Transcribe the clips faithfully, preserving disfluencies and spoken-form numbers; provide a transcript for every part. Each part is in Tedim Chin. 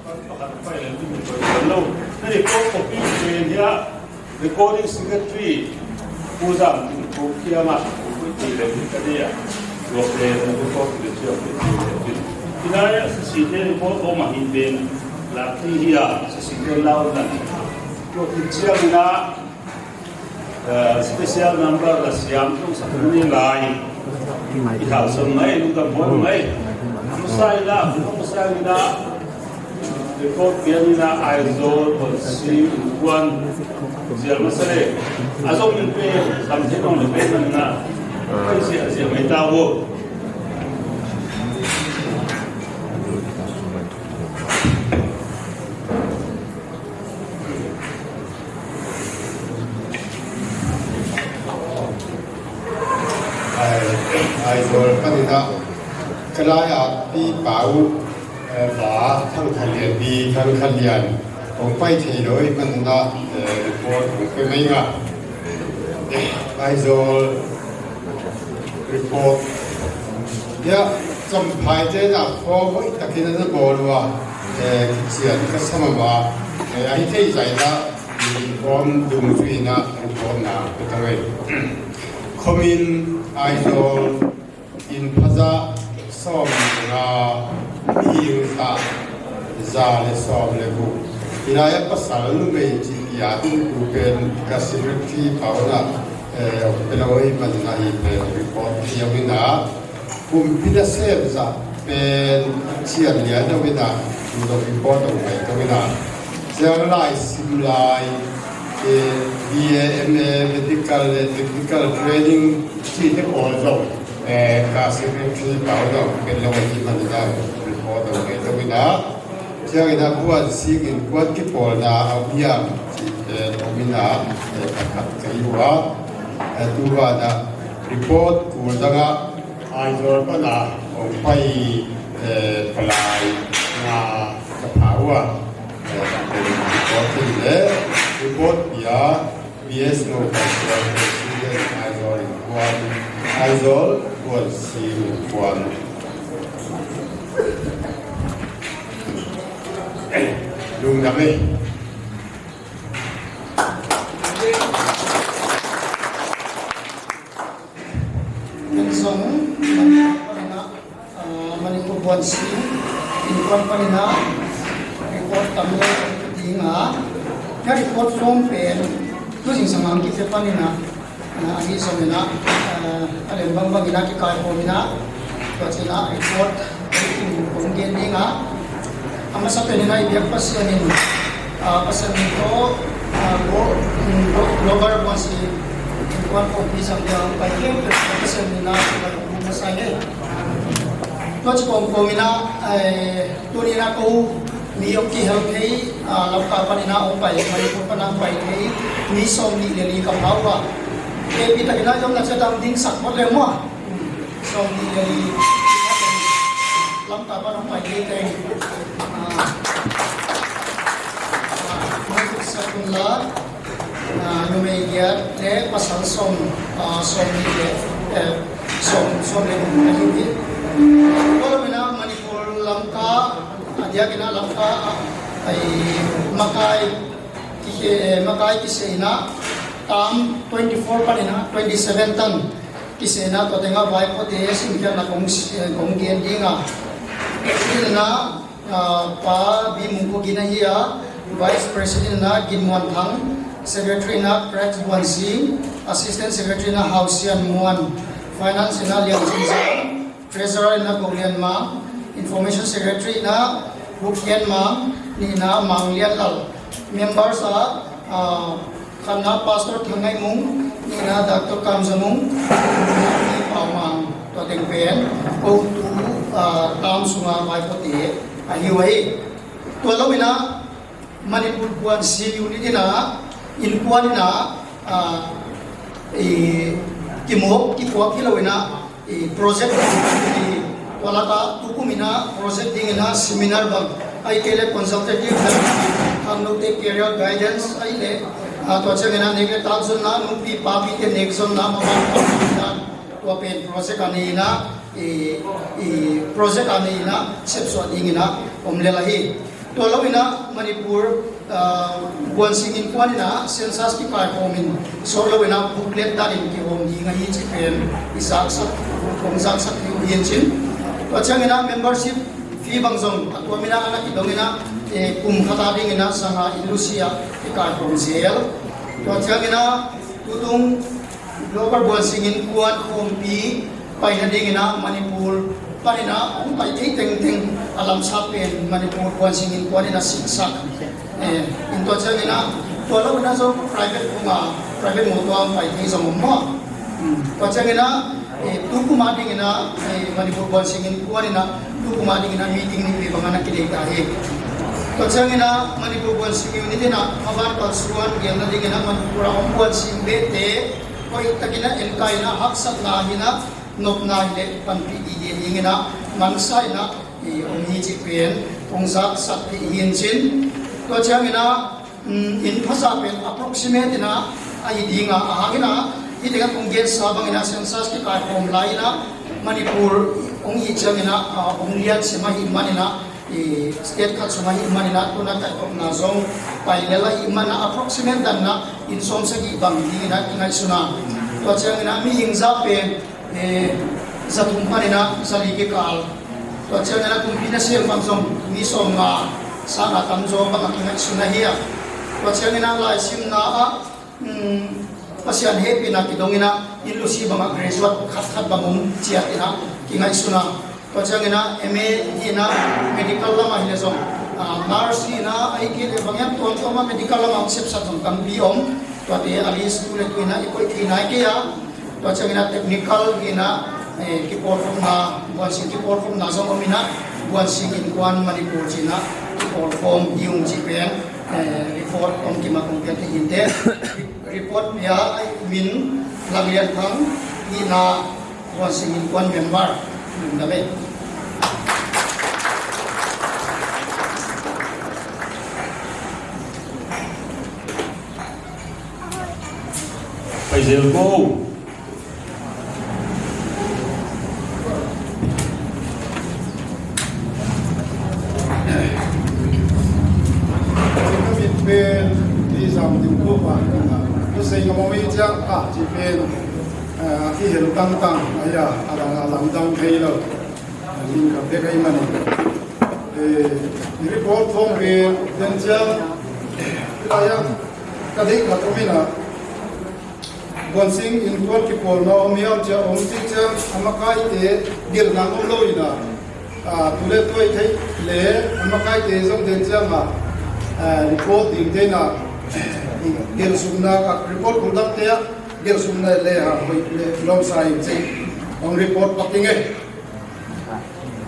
Pakhat pai leh ding koi lo. Na record copy pen hiah recording secretary Pu Zam Tin Kho kiangah koi ti leh ding ka dia. Tua pen na record secretary koi ti leh ding. Ina ya sisite record om ahi pen lak ti hiah sisite lau nan. Tua ti ciang ina Eh, special number la siam tung sa tung ni lai. I hau som mai, tung ka bon mai. Musai la, musai la. Record pian ni na Aizawl, Buansi, Kuan, Zial Masale. A zong in pe, sam te nong le pe man na. Pe sia, sia mai ta wo. Ai, Aizawl panin ah ka lai-at Pi Pau, eh, va Thang Khan Lian, Pi Thang Khan Lian hong pai thei lo ahih manin ah, eh, report hong pia mai ing a. Aizawl report. Hiah Champhai te in ah form hoih takin a na bawl uh a, eh, kician ka sa mahmah. Eh, ahi thei zah in ah form dungzui in ah report na pia ta ve. Khuamin Aizawl, inn phaza sawm le nga, mihing kha za le sawm le guk. Hi lai-ah pasal numei cih a inn tu pen ka secretary Pau in ah, eh, hong pia lo ahih manin ah hih pen report hi hong in ah, kumpi nasem zah pen cian lian hong in ah, tu dong report hong pai hong in ah, ciang lai sim lai, eh, B A, M A, medical le technical training cihte pawl zong, eh, ka secretary Pau in ah hong pia lo ahih manin ah report hong pai hong in ah, ciangin ah Buansi in kuan kipawlna a om hiam cih pen om in ah, eh, pakhat ka hi uh a, eh, tu banah report kul dangah Aizawl pana hong pai, eh, palai nga ka pha uh a, eh, report hi le report pia B S O Cultural President Aizawl in kuan, Aizawl Buansi in kuan. Lungdam ei. Ken zong Manipur panin ah, ah, Manipur Buansi innkuan panin ah report tam lo ding a, ka report form pen tu zingsang hong kipia panin ah, ah, ahi zongin ah, ah, a lian bangbang in ah kikai khawm in ah, tua ciang ah report kong gen ding a, a masa pen in ah i biak Pasian in, ah, Pasian min tawh, ah, glo-, glo-, Global Buansi innkuan kongpi zang dia hong pai khempeuh Pasian min ah pai hong masa hi. Tua ci kawmkawm in ah, eh, tuni in ah ko mi hong kihel thei, ah, Lamka panin ah hong pai, Manipur pan hong pai thei mi sawmnih le li ka pha uh a. Kei pi takin ah i omna ciang dam ding sak phot leng maw. Sawmnih le li Lamka pan hong pai thei teng, ah, ah, hong sak un la, ah, numei giat le pasal sawm, ah, sawmnih le, eh, sawm, sawm le guk ahi hi. Tua lo in ah Manipur Lamka, a diakin ah Lamka, ah, ai, makai, kise, eh, makai kise in ah, tam twenty-four panin ah twenty-seven tan kise in ah, tua teng ah vaipuate simkhiatna kong, eh, kong gen ding a. President in ah, ah, Pa B Mung Kho Gin ahi a, Vice President in ah Gin Muan Thang, Secretary in ah Cracks Buan Sing, Assistant Secretary in ah Hau Sian Muan, Finance in ah Lian Chin Zang, Treasurer in ah Go Lian Mang, Information Secretary in ah Guk Kian Mang, nihna Mang Lian Lal, members ah, ah, khatna Pastor Thang Ngai Mung, nihna Doctor Kam Za Mung, nihna Pau Mang, tua teng pen ko tu, ah, tam sunga vaipuate ahi uh hi. Tua lo in ah Manipur Buansi unit in ah innkuan in ah, ah, i, kimawk kikuak hi lo in ah, i, project, i, tua lak ah tukum in ah project ding in ah seminar bang, ahih kei leh consultative bang, khangnote career guidance ahih leh, ah, tua ciang in ah nek le tak zonna, nupi papite nek zonna, mawh bang, tua pen project a nei in ah, i, i, project a nei in ah sepsuah ding in ah om lel ahi. Tua lo in ah Manipur, ah, buansing innkuan in ah census kikaikhawm in sawt lo in ah booklet danin kihawm ding ahi cih pen i zaksak, kong zaksak ding uh hi in cin. Tua ciangin ah membership fee bang zong a tuam in ah a na kidong in ah, eh, kum khat a dingin ah sangin ah inn lusia kikaikhawm zel. Tua ciangin ah tutung Global Buansing Innkuan khawmpi pai nadingin ah Manipur panin ah hong pai thei tengteng a lamsap pen Manipur Buansing Innkuan in ah siksak. Eh, in tua ciangin ah tua lo in ah zong private kung ah private motor ah hong pai thei zong om maw. Hmm. Tua ciangin ah, eh, tu kum a dingin ah, eh, Manipur Buansing Innkuan in ah tu kum a dingin ah meeting nih vei bang a na kinei ta hi. Tua ciangin ah Manipur Buansing Unit in ah maban kalsuan gelna dingin ah Manipur a om buansing behte hoih takin ah enkaihna, haksatna hi in ah, nopna hi leh panpih ding hi dingin ah mansa in ah i om hi cih pen hong zaksak ding hi in cin. Tua ciangin ah, um, inn phaza pen approximate in ah ahi ding a, ahang in ah hih tengah kong gensa bangin ah census kikaikhawm lai in ah Manipur hong hih ciangin ah, ah, hong liansim ahih manin ah, i state khat sung ahih manin ah tu-in ah kaihkhopna zong pai lel ahih manin ah approximate dan in ah inn sawm sagih bang dingin ah kingaihsun a. Tua ciangin ah mihing za pen, eh, za thum panin ah za li kikal. Tua ciangin ah kumpi nasem bang zong mi sawm nga sang a tamzaw bang a kingaihsun ahi a. Tua ciangin ah laisimna ah, um, Pasian hehpihna kidong in ah inn lusia bang ah graduate khatkhat bang om ciat in ah kingaihsun a. Tua ciangin ah M A hi in ah medical lam ah hi leh zong, ah, nurse hi in ah, ahih kei leh bang hiam tuamtuam ah medical lam ah hong sepsak zong tampi om. Tuate a list tu le tu in ah i koih thei nai kei a. Tua ciangin ah technical hi in ah, eh, kipawlkhopna, buansing kipawlkhopna zong om in ah, Buansing Innkuan Manipur ci in ah kipawlkhawm hi ung cih pen, eh, report om kim a kong piak hi in teh. Report pia, ai, min Lam Lian Thang hi in ah, Buansing Innkuan member. Lungdam ei. Pai zel ko. Ka min pen Li Zam Ding Khup a, ka sei ngam om hi ciang a, ci pen, eh, i hel tangtang a, ya, a lang, a lamdang thei lo. Min ka pek ahih manin, eh, report form pen den ciang, lai a, ka deih khat om in ah, Buansing Innkuan kipawlna om hiam ci a, om cih ciang a makaite gelh nang om lo in ah, a, tu le tu a i theih leh a makaite zong den ciang a, a, report dingte in ah, gelhsukna ka report kul dangte ah gelhsukna le ha hoih le lawmsa in ci hong report pak ing e.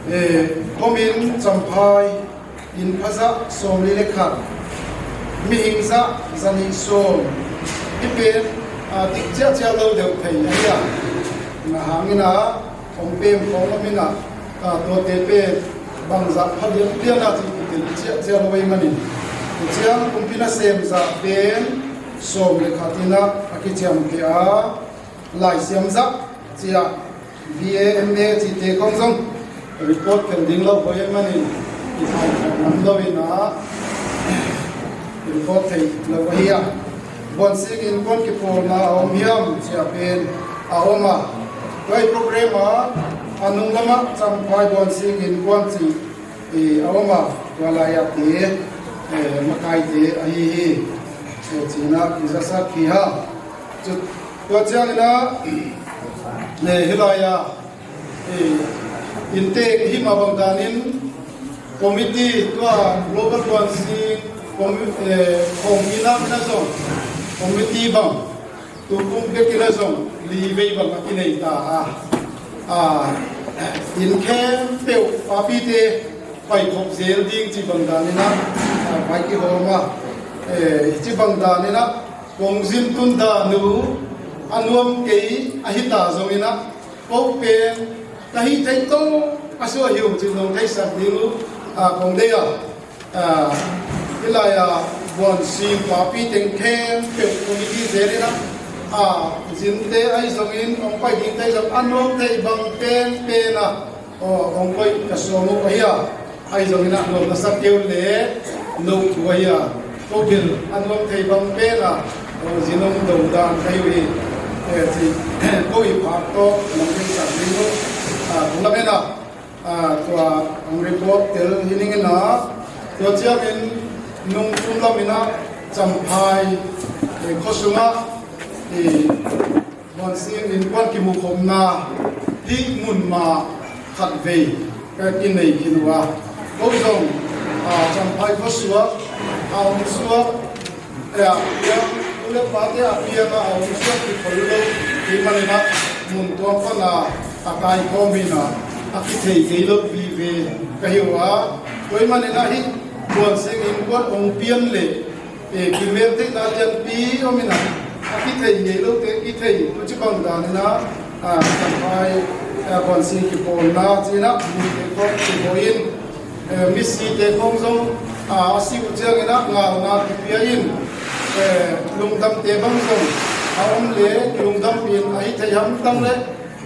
Eh, kong min Champhai, inn phaza sawmli le khat, mihing za, zanih sawm. Hih pen, ah, dik ciahciah lo deuh thei ahi a. Tua hangin ah, hong pem khawng om in ah, ah, tuate pen bangzah pha lianlian a cih kitel ciahciah lo ahih manin. Tua ciang kumpi nasem zah pen sawm le khat in ah a kiciamteh a, laisiam zah ciah B A, M A cihte khawng zong report khen ding lo hoih ahih manin, i thai khat lam lo in ah report thei lo ahi a. Buansing Innkuan kipawlna a om hiam ci a pen a om a. Tua i program ah a nung lamah Champhai Buansing Innkuan cih, eh, a om a. Tua lai-ah te, eh, makaite ahi hi. Eh, ci in ah kizasak hi hang. Tua ciangin ah, eh, hih lai-ah, eh, inntek hih mah bang danin committee, tua Global Buansing commi-, eh, khawmpi nak in ah zong committee bang tu kum bek in ah zong li vei bang a kinei ta a. Ah, inn khempeuh papite paikhop zel ding cih bang danin ah, ah, pai kihawm a. Eh, cih bang danin ah, kong zin tun dan uh a nuam kei ahi ta zongin ah, ko pen ka hih theih tawh a suah hi ung cih zong theisak ding uh, ah, kong deih a. Ah, hih lai-ah Buansing papi teng khempeuh committee zel in ah, ah, zinte ahi zongin hong pai dingte zong a nuam theih bang penpen ah, aw, hong koih ka sawm uh ahi a. Ahi zongin ah nuam na sa keu le, no thu ahi a, ko bil a nuam thei bang pen a, ko zi nong do dan ka hi uh hi. Eh, ci, ko i phak tawh nong ding sak ding uh. Ah, kong lamen ah, ah, tua hong report tel hi ning in ah, tua ciangin nung tum lamin ah Champhai, eh, khuasungah, eh, Buansing innkuan kimukhopna hih mun mah khatvei ka kinei khin uh a. Ko zong, ah, Champhai khuasuak, a om suak, eh, a piang, u le pate a piang a, a om suak kikhol lo, hih manin ah mun tuam pan a, a kaikhawm in ah, a kithei kei lo vive ka hi uh a. Tua hih manin ah hih Buansing innkuan hong pian leh, eh, kimeltheihna lianpi om in ah, a kithei ngei lote kithei, tu ci bang dan in ah, ah, Champhai, ah, Buansing kipawlna ci in ah, mite khawng kibawl in, eh, misite khawng zong, ah, a si uh ciangin ah ngalna kipia in, eh, lungdamte bang zong a om le, lungdam in a hi thei hamtang le,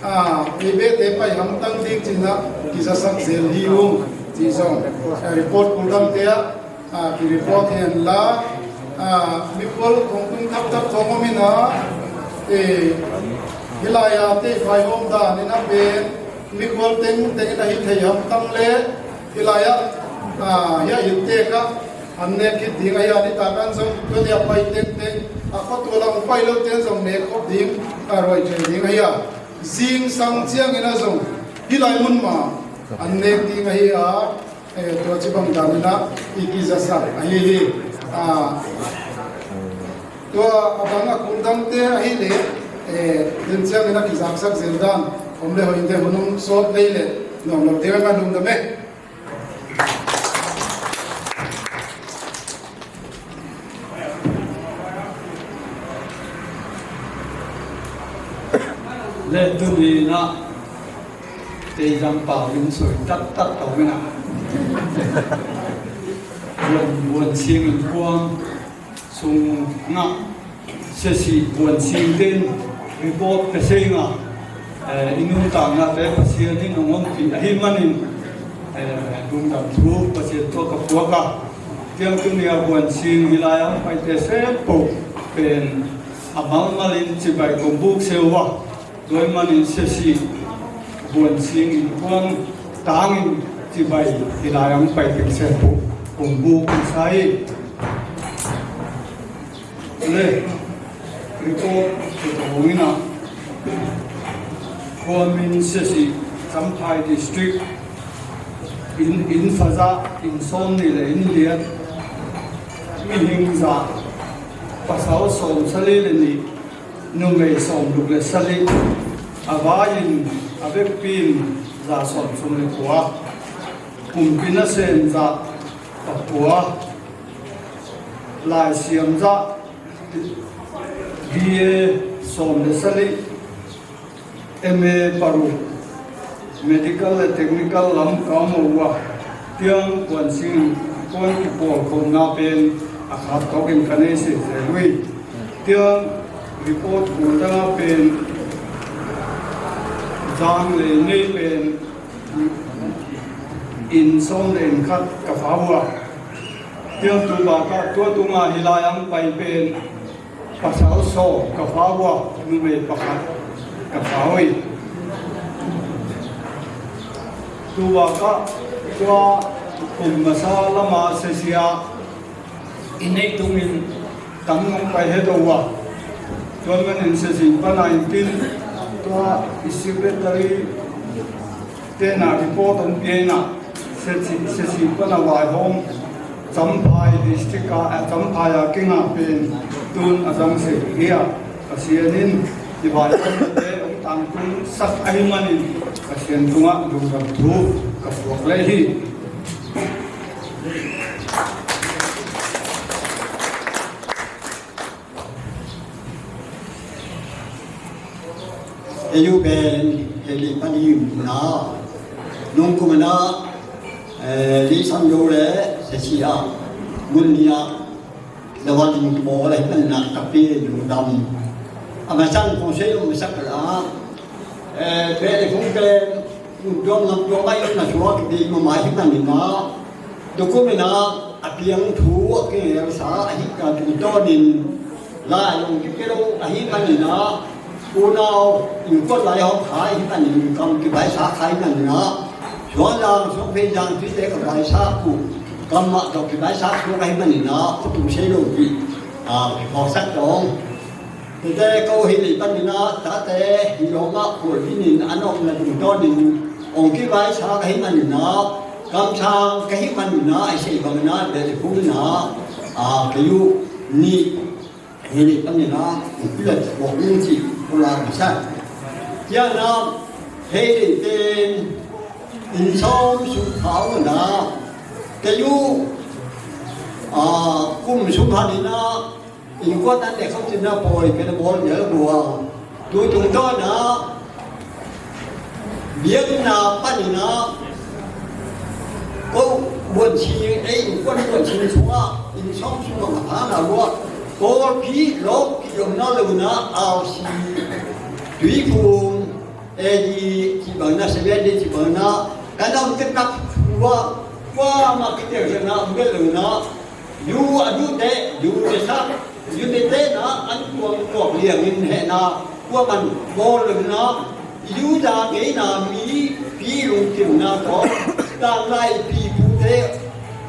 ah, ei bete pai hamtang ding ci in ah kizasak zel hi ung ci zong, eh, report kul dangte ah, ah, ki-report hi hen la, ah, mikhual kong tung khaptak kong om in ah, eh, hih lai-a teifai hawm dan in ah pen, mikhual tengteng in ah hi thei hamtang le, hih lai-ah, ah, hih a inntek ah an nek khit ding ahi a, nitak an zong tua dia pai tengteng, a khuatua lam pai lote zong nek khop ding, a ruai thei ding ahi a. Zingsang ciangin ah zong hih lai mun mah an nek ding ahi a, eh, tua ci bang dan in ah i kizasak ahi hi. Ah, tua a bang a kul dangte ahi leh, eh, den ciangin ah kizaksak zel dan om le hoih in te hun hong sawt ahi leh nuam lo ding a, lungdam e. Le tuni in ah teizang pau in soi taktak to in ah, Buan, Buansing innkuan sungah Sia Si Buansing ten report ka sei nga, eh, i nuntaknate Pasian in hong ompih ahih manin, eh, lungdam thu Pasian tawh ka puak a. Tiang tuni a Buansing hih lai-a hong paite sempeuh pen a malmal in cibai kong buk se uh a. Tua ahih manin Sia Si Buansing innkuan tangin cibai hih lai-a hong pai teng sempeuh kong buk kisa hi. Le report kong in ah, khuamin Sia Si, Champhai District, inn, inn fazah, inn sawmnih le inn liat, mihing za, pasal sawmsagih le nih, numei sawmguk le sagih, a vai-in a vekpi-in za sawmthum le kua, kumpi nasem za pakua, laisiam za, B A sawm le sagih, M A paruk, medical le technical lam ka om uh a. Tiang Buansing innkuan kipawlkhopna pen a khat tawkin ka nei sese uh hi. Tiang report kul dang a pen zang le nei pen inn sawm le inn khat ka pha uh a. Tiang tu bakah tua tunga hih lai-a hong pai pen pasal sawm ka pha uh a, numei pakhat ka pha uh hi. Tu bakah tua kum masa lama Sia Si a i neih tungin tam nong pai het uh a. Tua manin Sia Si pana in tin, tua i secretary tena report hong pia in ah, Sia Si, Sia Si pana vaihawm Champhai District a, eh, Champhai a kingah pen tun a zang se hi a, Pasian in i vaihawmte hong tangtungsak ahih manin Pasian tungah lungdam thu ka puak leh hi. Ei uh pen Heli Padim na nung kum na, eh, Li Sam Yo le Sia Si a mun nih a na van ding kibawl a hi pan na ka pi lungdam. A masa kong sei lo masa ka la, eh, Beh le Phung Klem Tuam ngam tuam ah i na suak ding mahmah ahih manin ah, tukum in ah a piang thu a kingelsa ahih ka tungtawnin lai hong kipia lo ahih manin ah, unau innkuan lai hong kha ahih manin kam kibaisak kha ahih manin ah, suang zang suang phei zang tuite ka baisak uh, kam mah tawh kibaisak suak ahih manin ah, khutu sei lo ding, ah, kiphawksak dong. Tete ko hi lei panin ah, tate hi lawmah khualzinin an omna tungtawnin hong kibaisak ahih manin ah, kamsang ka hih manin ah, a sei bangin ah, beh le phung in ah, ah, kei uh nih hi lei panin ah, hong kila buak ning cih ko la masa. Ciangin ah, hei lei pen inn sawm sung pha un ah, kei uh, ah, kum sung pha nin ah, innkuan an le khauh cin ah pawi ka na bawl vial uh a, tu tungtawn ah biakna panin ah, ko buanchin, ei innkuan buanchin sungah inn sawm sung bang a phana uh a, pawlpi lawppi om na lo in ah, ausi tuiphum, A D cih bangin ah, Seven Day cih bangin ah, kan om te tak thu ah, kuamah kitelsiamna om bel lo in ah, zu a zute, zu ne sak, zu ne tena an tuang tuak liangin hehna kuamah bawl lo in ah, zu za ngeina mipi lungkimna tawh, tanglai pipute,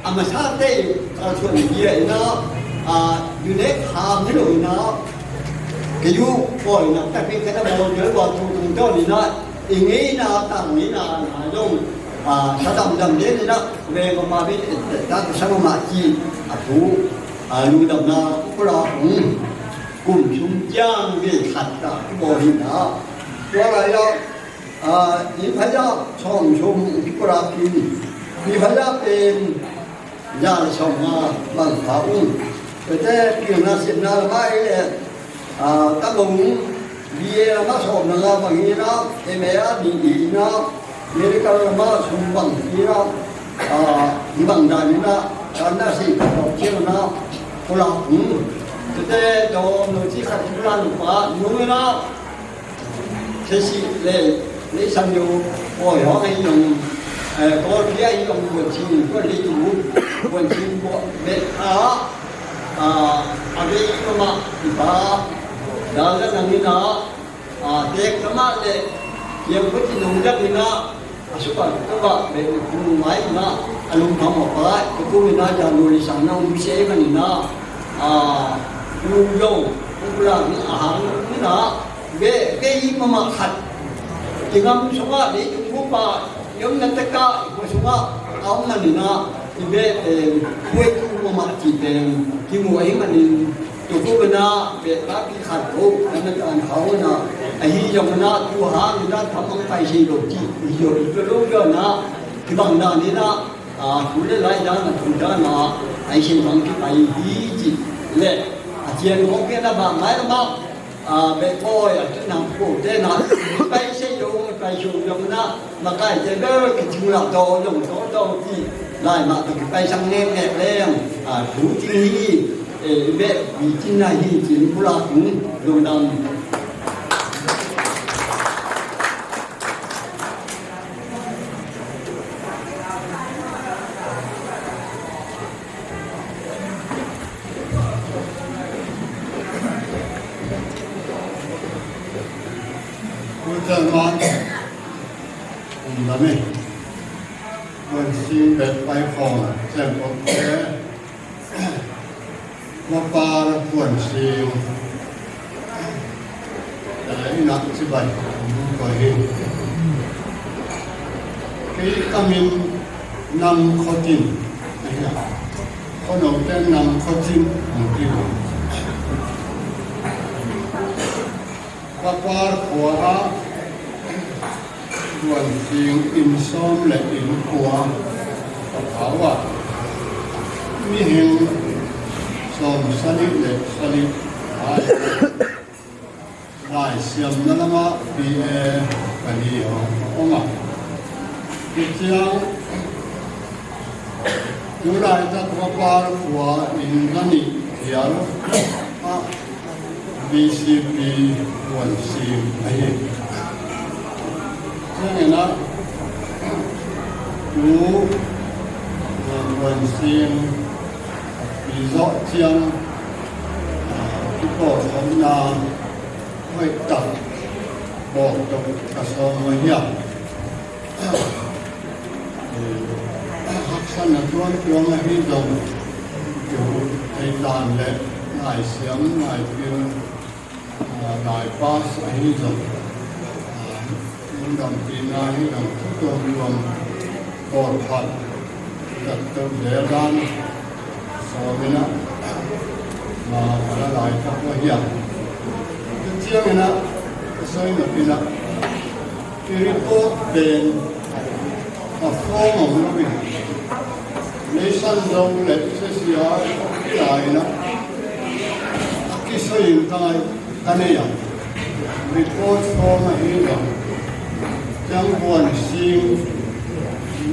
a masate in kalsuan bia in ah, a, zu ne kham hi lo in ah, kei uh pawi nak tak in ka na bawl vial uh a, tu tungtawn in ah, i ngeina, tang ngeina, na zong, a, sa damdam den in ah, veng a ma bin et et ta ka sa mahmah ci a thu, a, lungdamna ko la hong kum sung ciang ve khat ta bawl hi in ah. Tua lai ah, a, i phaya sawm sung hi ko la kin, i phaya pen za le sawmnga bang pha un. Tete pilna sepna lamah ei le, a, tamung B A lamah sawm le nga bang hi in ah, M A a nih hi in ah, medical lamah sum bang hi in ah, a, hi bang dan hi in ah, kan na si ka tawh ciang in ah, ko la hong. Tete dawm lo ci khat ko la nupa nung in ah, Sesi le, le sang yo, ko yo ngai yong, eh, ko pia yong buanchin, ko le tu, buanchin ko be a, a, a be ko ma, i pa, da la nang in ah, a, tek ka ma le, yang ko ti nong dak in ah, a su ka ka ba, be ku mai in ah, a lum pa ma pa, ko ku in ah, ja no li sang na um se man in ah, a, lu yo, ku la ni a hang in ah, Be, be i mahmah khat. I gam sungah, leitung bup ah, i omna tekah, i khua sungah a om manin ah, i be pen, buaitu mahmah cih pen kimu ahih manin, tu ku bena be, papi khat ko, a na kan hau na, ahi zong na, tu hang na, tham ang pai si lo cih, i zo, i zo lo zo na, kibang na ni na, a, thu le lai dan a, thu dan a, a, i sin bang kipai hi cih le, a cian kong pian a bang mai lamah, a, beh pawi a, tu nang ko te na, pai se yo, pai su yo na, makai te bel ki chung la do, yong do do ti, lai ma to ki pai sang ngek ngek leng, a, thu ti hi, e, beh, bi cin na hi, cin pula kung, lungdam. Kutel man um lami. Kuan sing bet pai khong sem kok te. Mapar kuan sing. Ina cibai ko hi. Kei ka min Nam Khua Cin ahi a, khuano te Nam Khua Cin hong ci lo. Papar khua ah Kuan Sing inn sawm le inn kua ka phau a, mihing sawm sagih le sagih a Lai siamna lamah B A pali a om a. Hiciang tulaitak Vapar khua in na nih hial ah B C P Kuan Sing ahi. Ciangin ah Tu, ah, kuan sin, pi zawh ciang, ah, kipawlkhopna hoih tak bawk tuk ka sawm ahi hiam? Eh, haksatna tuamtuam ahi zong, kihut thei dan le ngaisiam ngaipil, ah, lai pas ahi zong, ah, lungdampihna hi zong, tuamtuam bawlphat, tat tuk zel dan, sawm in ah, ah, ka la lai thak uh ahi hiam? Tu ciangin ah, ka soi nop in ah, i report pen a form om lo in, Nation Zo le C C R kila in ah, a kisoi in ka ngai, ka nei a. Report form ahi lo, ciang buan sing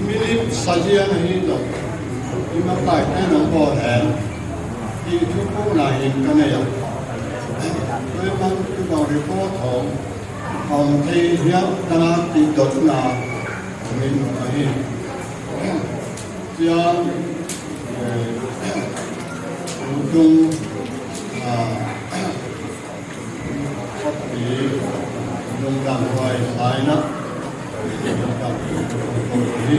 minute sazian ahi lo, i makaite nong bawl hen, i thupuakna in ka nei a. Tua ahih man tu bang report hong hong thei hiam, ka na ti dotna min ahi. Cia, eh, tung, ah, lungdam huai sa in ah, lungdam hi.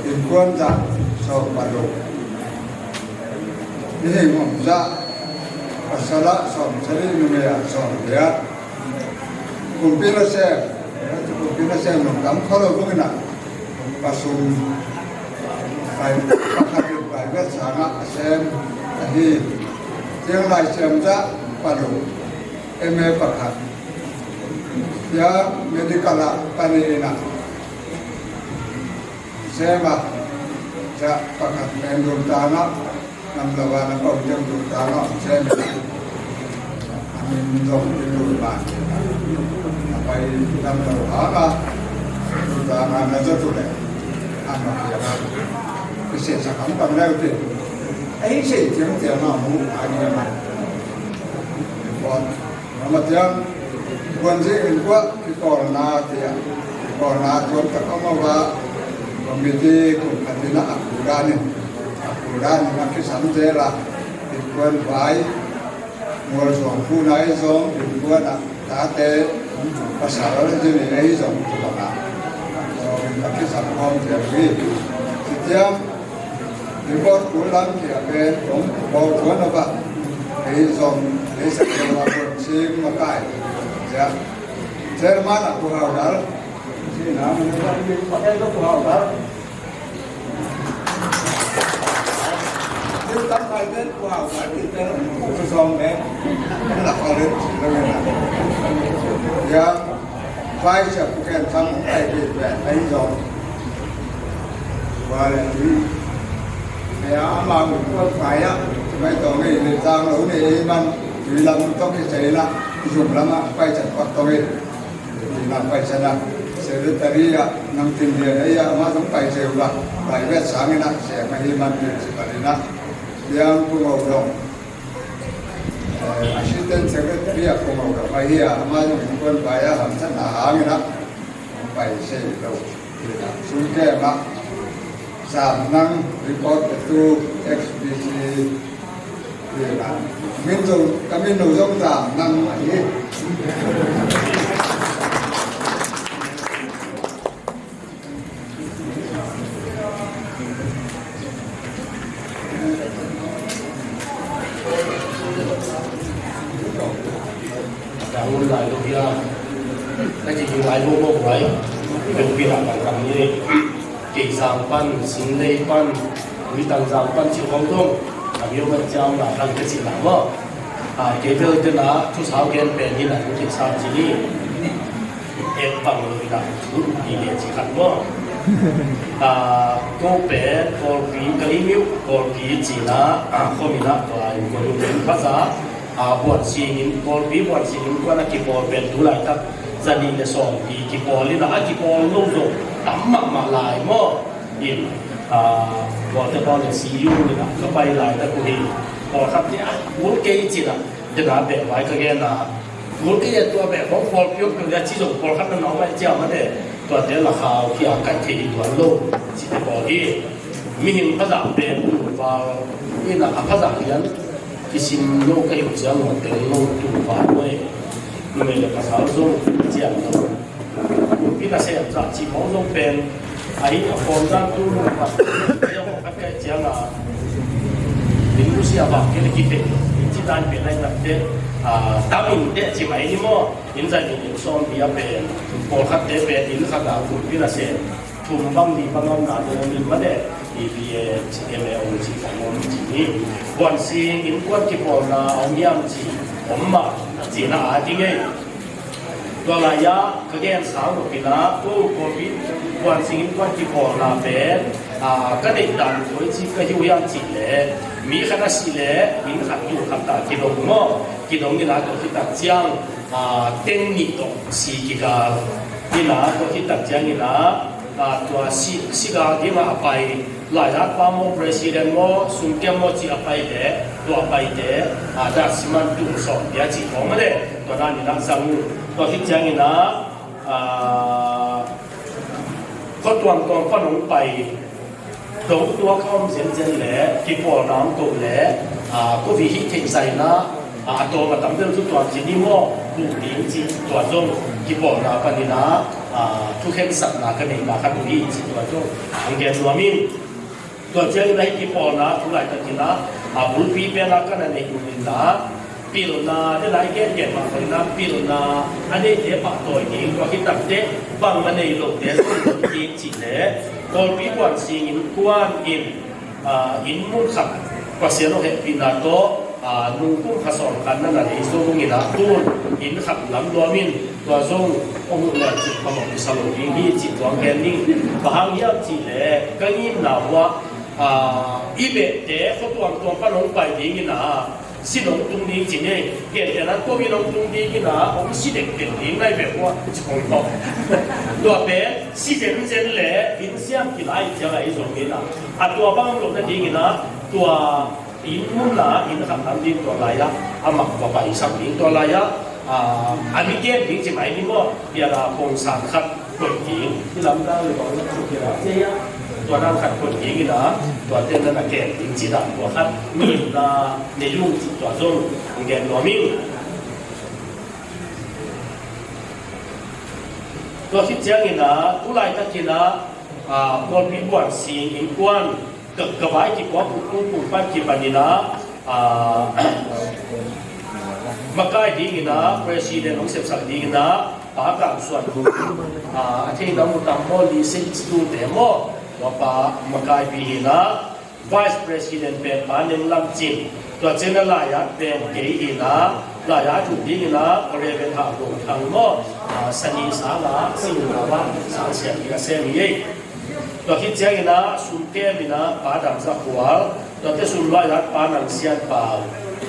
Innkuan zah sawm pathum, mihing om zah, pasal ah sawmsarih, numei ah sawmgiat. Kumpi nasem, kumpi nasem lungdam kha lo bangin ah, pasum, pai, pakhat in Bible sang ah a sem ahi. Ciang laisiam zah pathum, M A pakhat. Cia medical ah pani in ah sem a, cia pakhat pen Lungtang ah, nam lo a na ko ciang Lungtang ah sem a. A min zong i Lungtang a, a pai nam lo a ka, Lungtang a na za tu le, a na pia na. Ka sia sa kam kam leu te. Ei sei ciang ciang a mu a ni a ma. Report. Mama tiang, buan zi in kua, kikawlna tia, kikawlna tuam tak a om a va, committee kum khat in a a kudan in, a kudan in a kisam zel a, innkuan vai, mual zuang pu nai zong, innkuan a tate, pasal a zi ni ei zong, tu bang a. Zong in a kisam khawm zel hi. Ti tiang, Report kul lam kia pen kong bawl tuan a va. Ei zong, ei sa kong a kun sim makai. Ya. Chairman a ku hau dal. Si na, man a kun sim makai lo ku hau dal. Sim tam kai pen ku hau dal. Sim pen ku zong pen. Na kau len si lo na. Ya. Pai sia pu ken sang kai pen pen. Ei zong. Tua leh tui. Ei a, amau in kuan pai ah, tua mai tawh ngei leh tang lo nei ei man, tui lam tawh kisai in ah, zum lam ah pai ciat pak tawh ei. Tui lam pai ciat ah, secretary ah, nang tin lian ei ah, amah zong pai ciat uh la, pai vet sang in ah, sem ahi man principal in ah, Liang Pu Ngo Dong. Eh, assistant secretary ah, Pu Ngo Dong ahi ah, amah zong innkuan pai ah, hamsatna hang in ah, pai sei lo. Sungkem ah Zam Nang report petu X B C. Min zong, ka min lo zong Zam Nang ahi. Ka hun lai lo hia, ka ci hi lai lo mawk lai. Ka pi lam lam kam ni. Kei Zang pan, Sinlei pan, Uitang Zang pan ci khong dong. Ka myo ka ciam la lam ka ci la maw. A, kei bel te na thu sau gen pen hi la, kei sa ci ni. Ek bang lo hi la, thu hi le ci khat maw. Ah, ko pen Kawlpi ka hi uh, Kawlpi cina, ah, khuamin ah tua in ko hi uh pen Phaza, ah, Buansing in, Kawlpi Buansing innkuan a kipawl pen tu laitak zanih le sawmpi kipawl in ah, a kipawl lo zong tam mahmah lai maw. In, ah, Kawlte pawl le si yu in ah ka pai laitak uh hi. Pawlkhat te ah, kul kei cina, tena beh vai ka gen a, kul kei a tua beh bawng pawl piok piok a ci zong pawlkhat na nawm ai cia mah te. Tuate la khau kia kai thei tuan lo, cite pawl hi. Mihing phazak pen tuval in ah, a phazak hian kisim lo ka hi uh ciang lo tel lo tuval maw e. Numei le pasal zong ciang lo. Pi nasem zah cih mawng zong pen, a hi a khawm zan tu nung pat, ziau mawng khat kai ciang a, in musia bak kei le kipek, in ci dan pen lai tak te, a, tam in te ci mai ni maw, in zan in in sawm bia pen, pawlkhat te pen, in khat a kulpi nasem thum bang li bang om na, lo min ma le, B B A, M A O ci bang om ci ni, Buansing innkuan kipawlna om hiam ci, om mah, cina a ding ei. Tua lai-ah ka gen sang lo pina, ko Kawlpi Buansing innkuan kipawlna pen, a, ka neih dan koi ci ka hi uh hiam cih leh, mi khat a si leh, inn khat tu khat ta kidong maw, kidong ina tua khit tak ciang, a, teng nih tawh si kigal ina tua khit tak ciang ina, a, tua si, sigal ding a pai, laihat pa maw, president maw, sungkiam maw ci a pai te, tua a pai te, a, dak siman tung sawm dia ci khawng a le, tua dan ina zang uh. Tua khit ciang ina, a, khuatuam tuam pan hong pai, dong tua ka om zenzen le, kipawlna hong koh le, a, ko vi hi theih zaina, a, a tawm a tam deuh cu tuam ci ni maw, duh ding ci tua zong kipawlna panin ah, a, thukhensatna ka neihna khat uh hi ci tua zong hong gen nuam in. Tua ciangin ah hih kipawlna tu laitakin ah, a, bulpi pen ah ka na neih uh in ah, pilna, de lai gengen mah panin ah, pilna a neite pahtawi ding, tua khit tak teh bangmah nei lote zong ding cih leh, Kawlpi Buansing innkuan in, a, inn mun khat Pasian hong hehpihna tawh, a, nungkum kha sawm khat na na lei zo hong in ah, tun inn khat lam nuam in, tua zong hong huh leh cih phamawh kisa lo ding hi cih tuang gen ding. Bang hang hiam cih leh ka ngimna uah, a, i behte khuatuam tuam pan hong pai ding in ah, sin hong tung ding ci ni, gentehna ko inn hong tung ding in ah, hong si dekdek ding nai beh uah ci hong tawh. Tua pen si zenzen le inn siam kilai ciang ah i zong in ah, a tua bang lo nading in ah, tua inn mun ah inn khat lam ding tua lai-ah, amah va paisak ding tua lai-ah, a, a mi kem ding ci mai ni maw, pian a pawngsan khat koih ding, i lamdang le bang le tuk kira cia, tua dan khat koih ding in ah, tua ten na na kem ding ci dan tua khat, ngimna nei ung ci tua zong, hong gen nuam ing. Tua khit ciangin ah, tu laitakin ah, a, Kawlpi Buansing innkuan, ka, ka vai kikuak uh tu pumpan kipanin ah, a, makai dingin ah, president hong sepsak dingin ah, Pa Kam Suan, a, a theihna mu tam maw, Lee Sik Stu te maw, tua pa makaipi in ah, Vice President pen Pa Neng Lam Cin, tua ciang a laiat pen kei in ah, laiat uh dingin ah, Reverend Hau Lung Thang maw, a, sani sang a, sing a, sang siam in a sem hi ei. Tua khit ciangin ah, sum kem in ah, Pa Dam Za Khual, tuate sum laiat Pa Nang Sian Pau,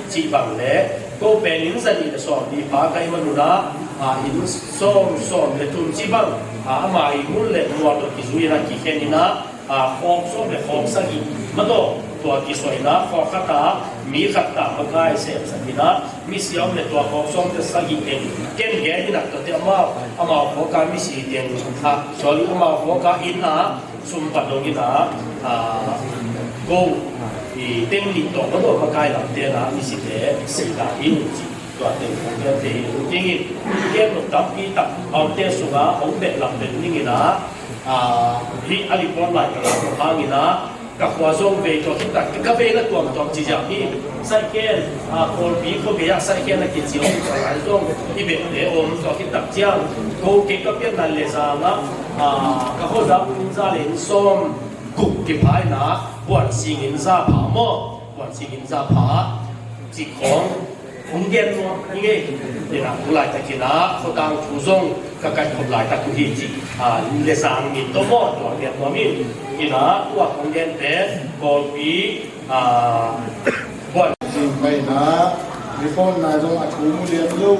cih bang le, ko pen inn zanih le sawm nih pa ka hih manun ah, a, inn sawm, sawm le thum cih bang, a, ama inn mun le mual tawh kizui in ah, kikhen in ah, a, khawk sawm le khawk sagih, mah tawh, tua kisuah in ah, khawk khat ah, mi khat ta makai sepsak in ah, mi sia om le tua khawk sawm le sagih teng, ken gen in ah, tuate amau, amau khawk ah mi si teng, a, sorry, amau khawk ah inn ah, sum pat dong in ah, a, ko, i teng nih tawh, mah tawh makai lamte in ah, mi site, sei ta in, ci. Tua teng kong gen thei hi. Hu dingin, gen lo tampi tak a omte sungah hong beh lam beh dingin ah, a, hih a report lai ka lak hangin ah, ka khua zong vei tua khit tak, ka vei na tuamtuam ci ziau hi. Saikhen, a, Kawlpi khua gei ah Saikhen a kici om tua lai zong, i behte om tua khit tak ciang, ko kei ka pian nan le zang ah, a, ka khua zang in za le in sawm guk kipha in ah, Buansing in za pha maw, Buansing in za pha, ci khawng, hong gen nuam hi ngei. Ina, tu laitakin ah, khuadang thu zong, Ka kaihkhop laitak uh hi ci, a, le sang min tawh maw, tua lian nuam in, ina, tua kong gente, Kawlpi, a, buan. Zing paina, report nai zong a thu mu lian lo,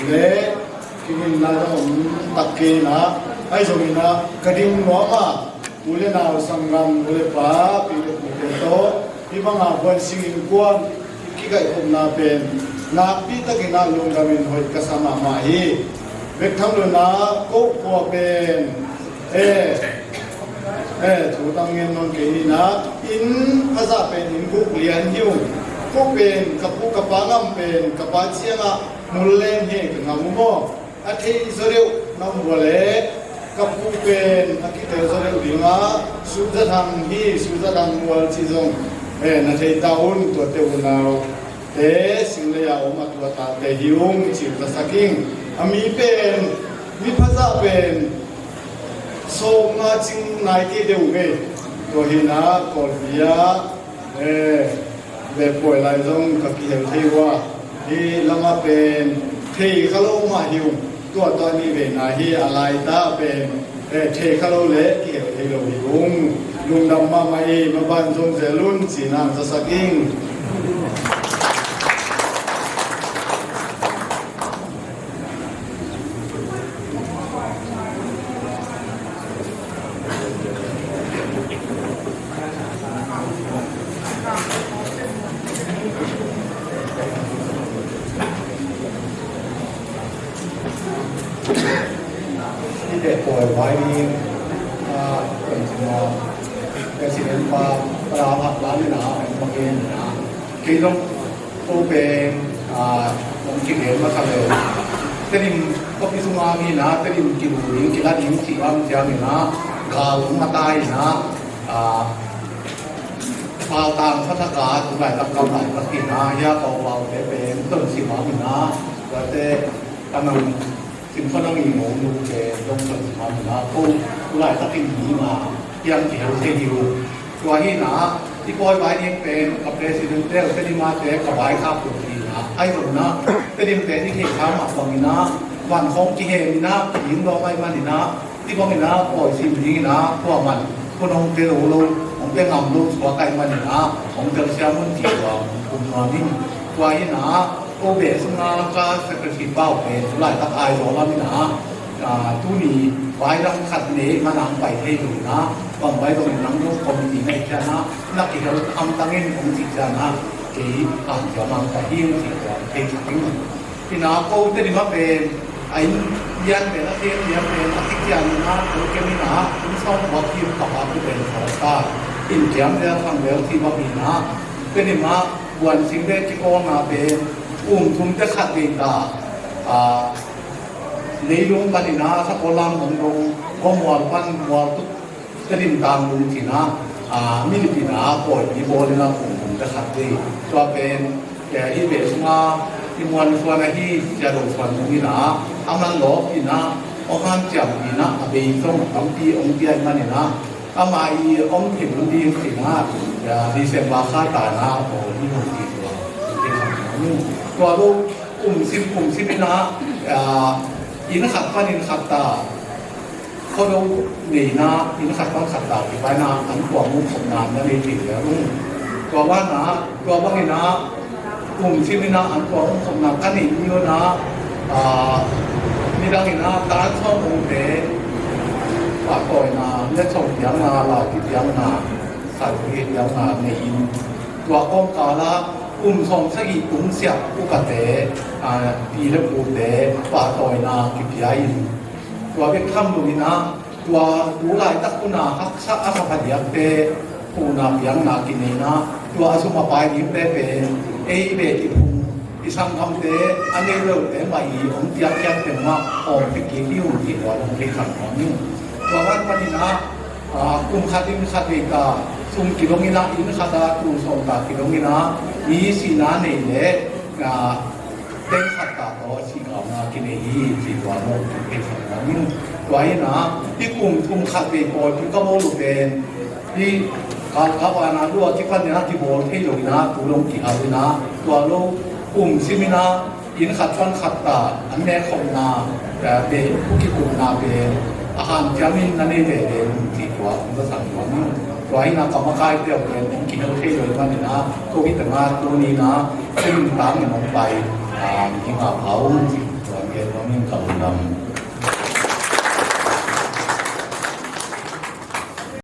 le, kinin nai zong om tak kei na, ai zong ina, ka ding nuam a, u le nau sanggam, u le pa, pi le pute tawh, hih banga buan singin kuan, kikaihkhopna pen nakpi takin ah lungdamin hoih ka sa mahmah hi. Bek tham lo in ah ko khua pen, eh, eh, thu tam ngen nawn kei ni in ah, inn phazah pen inn guk lian hi ung. Ko pen ka pu ka pa ngam pen ka pa ciangah mul leng hi ka ngam uh maw? A thei zaw deuh na um uh a leh ka pu pen a kitel zaw deuh dingah Suhzathang hi, Suhzathang mual cih zong, eh, na thei ta un, tuate unaute singlei a om a tuatate hi ung cih ka sak ing. A mi pen mi phazah pen sawmnga cing nai kei deuh ve. Tua hi in ah Kawlpi ah, eh, le pawi lai zong ka kihel thei uh a, hi lamah pen thei kha lo mah hi ung. Tua tawh nih veina hi a laita pen, eh, thei kha lo le kihel thei lo hi ung. Lungdam mahmah hi, maban zong zel un ci-in ah zasak ing. Hih te pawi vai ni, ah, President pa, para hak la ni na, en ma ke na. Kei zong ko pen, ah, kong kigen masa le. Tedim khuapi sunga mi na, Tedim kilu ding, kila ding ci bang ciang mi na, gal hong mata hi na, ah, Pautang sa thak a, tu laitak kam laitak hi na, hia Paupau te pen, ton si bang hi na, tuate, kanang, Simkhuanang i mo nu pen zong tua ci mah na, ko tu laitakin mi ma piang kihel thei hi uh. Tua hi na, i pawi vai ning pen ka president te, Tedim a te ka vaikhak uh hi na, ai zong na, Tedim te i theih kha mah bangin na, van khawng kihem in na, kihim lawm ahih manin na, i bangin na, pawi sim dingin na, tua man, kun hong pia lo lo, hong pia ngam lo, suak ahih manin na, hong telsiam un ci tua, kum nuam in. Tua hi na, ko beh sunga ka secretary pau pen, tu laitak Aizawl lam in na, ah, tuni vai dang khat nei man ang pai thei lo na, bang vai dong in nang dong committee na i cia na, na kihel hamtang in hong ci cia na, kei ang cia mang ka hi hong ci tua, kei cia ding. Hi na ko Tedim a pen, a inn lian pen, a inn lian pen, a kikiam in na, ko kem in na, inn sawm buak hi ka pa ku pen ka ta. Inn kiam vel khang vel ci bang hi na, Tedim a buan sing le kikawlna pen, um thum te khat vei ta, ah, leilung pan in na, sa ko lam hong dong, ko mual pan, mual tuk, Tedim tang lung ci na, ah, mi lip in na, pawi mi bawl in na, um thum te khat vei. Tua pen, eh, i beh sunga, i muan suan ahi, cia do suan hong in na, a man lawp in na, hong hanciam in na, a bei zong tampi hong pia ahih manin na, Ama i om thei ding ci na, ya, December kha ta na, aw, i hong ci tua. Tua lo, kum sim, kum sim in na, ya, inn khat pan inn khat ta. Khuado nei na, inn khat pan khat ta, kipai na, an kuang um khop na, na nei thei tua lo. Tua bang na, tua bang in na, Kum sim in na an kuang um khopna ka neih ni uh na, ah, nidang in na tan sawm ungte pahtawina, letsong piakna, lau kipiakna, sai piakna nei in. Tua kawmkal ah kum sawm sagih tung siap upate, ah, pi le pute pahtawina kipia in. Tua bek tham lo in na, tua tu laitak hun a haksa a sa phadiakte, hun a piakna kinei na, tua a sum a pai dingte pen, ei bek i phung, i sanggamte, a nei lote mah i hong piakkhiat pen mah, hong pia kik ding uh ci tua hong thei khan nuam ing. Tua ban panin ah, ah, kum khat in khat vei ta, sum kidong in ah, inn khat ah tul sawm ta kidong in ah, mi sihna nei leh, ah, teng khat ta tawh sihna kinei hi ci tua maw, kei khat na min. Tua hi na, i kum, kum khat vei pawl tu ka bawl uh pen, i kal ka vana lua kipan in ah kibawl thei lo in ah, tu dong kihal in ah, tua lo kum sim in ah, Inn khat pan khat ta an nek khopna, eh, pen, kikupna pen a hanciamin na nei veve un ci tua hong zasak tua ni. Tua hi-in a kamakaite uh pen hong kihel thei lo ahih manin a, tua hi-in tuni-in a, tua nuntakna hong pai, ah, mihing a pha un ci tua gen nuam ing ka lungdam.